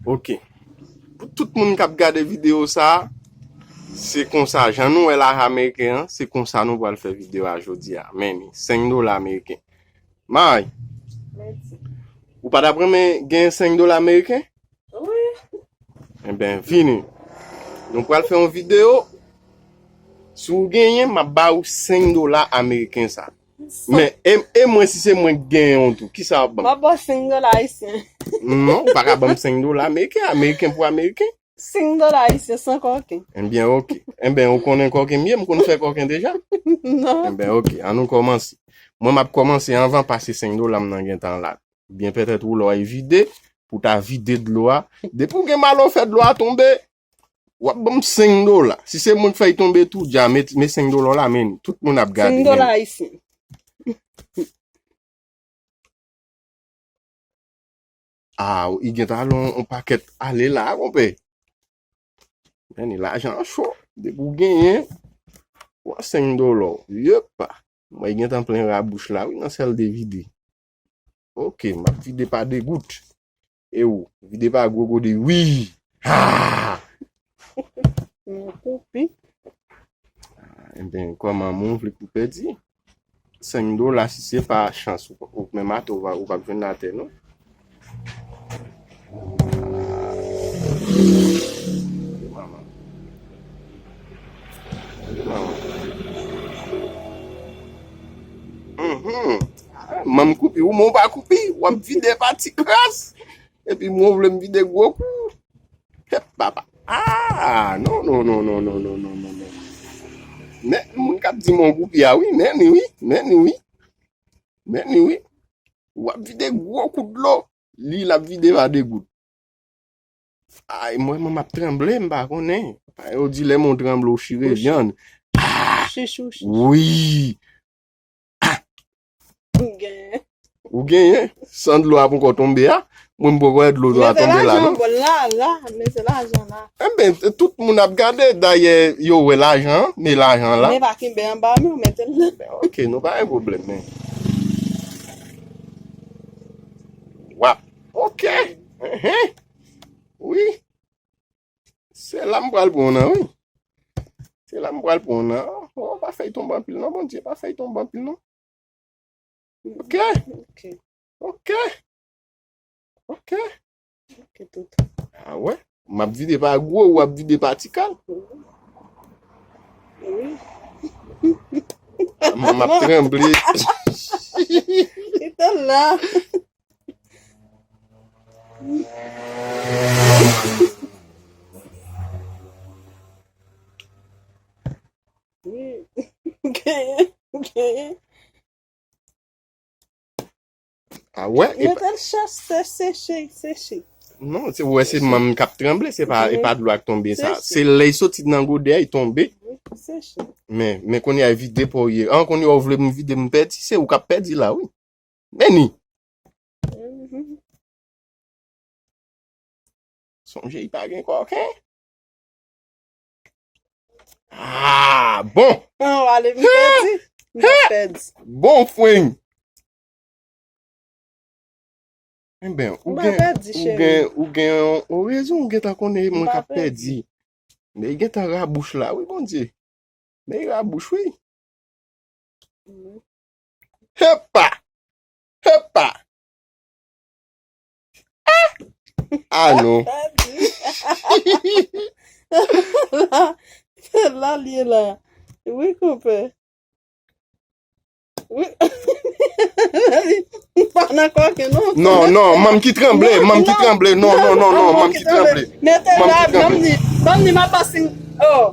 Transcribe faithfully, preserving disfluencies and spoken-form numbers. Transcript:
Ok. Pou tout moun k ap gade videyo sa a, se konsa, jan nou wè lajan ameriken an, se konsa nou pral fè videyo a jodi a. Men ni, senk dola ameriken. May, ou pa t ap renmen gen senk dola ameriken? Wi. Enben, vini. Nou pral fè yon videyo. Si w genyen, m ap ba ou senk dola ameriken sa. Men, e, e mwen, si se mwen k genyen yon tou, kisa w ap ban m? M ap ba w senk dola ayisyen. Non, ou pa ka ban m senk dola ameriken, ameriken pou ameriken. Senk dola ayisyen san kòken. Enben, ok. Enben, ou konnen kòken m ye, m konn fè kòken deja. Non. Enben, ok, an nou kòmanse. Mwen, m ap kòmanse anvan pase senk dola m nan gentan la. Byen petèt ou lò e vide, pou ta vide dlo a. Depi w gen malè w fè dlo a tonbe, w ap ban m senk dola. Si se mwen k fè l tonbe tou, dja met, met senk dola w la, men tout moun ap gade. Senk dola ayisyen. Ah, i gentan al on, on pakèt ale la, konpè. Men ni lajan an cho. Depi w genyen, w a senk dola w. Yepa. Mwen, i gentan plen rabouch la, wi, nan sèl de vide. Ok, m ap vide pa de gout. E ou, vide pa gwo gode, wi! Ah! Yon koupi. Enben, kòman moun vle pou pèdi? Senk dola, si se pa chans, ou, ou menm atè, ou pa, ou p ap jwenn atè, non? Manman. Manman. Mhm. Manm koupi, ou men w pa koupi, w ap vide pa ti kras. Epi mwen w vle m vide gwo kou. Hep papa. Ah, non, non, non. Men moun k ap di mwen koupi a, wi, men ni wi, men ni wi. Men ni wi. W ap vide gwo kou dlo, li l ap vide pa de gout. Ay, mwen, mwen m ap tranble, m pa konnen. Yo di lè men w tranble, w chire vyann. Ah! Chichou, chichou. Wi. Ou genyen. Ou genyen. San dlo a poko tonbe a. Mwen m poko wè dlo a tonbe la, non. Mete lajan bò la, la. Mete lajan la. Enben, tout moun ap gade, dayè, yo wè lajan an, men lajan la. Men pa kenbe anba men w, mete l la. Enben, ok, nou pa gen pwoblèm, men. Wap. Ok. Enhen. Wi. Se la m pral pran w nan, wi. Se la m pral pran w nan. Oh, pa fè l tonbe anpil, non, Bondye, pa fè l tonbe anpil, non. Ok. Ok. Ok. Ok. Ok, tout. Ah wè. M ap vide pa gwo, w ap vide pa ti kal. Wi. M, m ap tranble. Kite l la. Wi. Genyen, genyen. Ah wè, e pa... Mete l chèch, se seche, seche. Non, se, ou wè se manm k ap tranble, se pa, e pa dlo a k tonbe sa. Seche. Se lè l soti nan gode a, l tonbe. Wi, seche. Men, men kounye a vide pa w ye. An, kounye a w vle m vide m pèdi, se ou k ap pèdi la, wi. Men ni. Mhm. Sonje, li pa gen kòken. Ah, bon. An, w ale m pèdi. M pa pèdi. Bon, fwen. Enben, ou gen, ou gen, ou gen yon rezon, ou gentan konnen mwen k ap pèdi. Men li gentan rabouch la, wi, Bondye. Men li rabouch, wi. Hepa! Hepa! Ah! Ah non. La, la l ye la. Wi, konpè. Wi. M pa nan kòken, non. Non, non, manm ki tranble, manm ki tranble. Non, non, non, non, manm ki tranble. Mete la, ban m ni, ban m ni, m ap pase. Oh.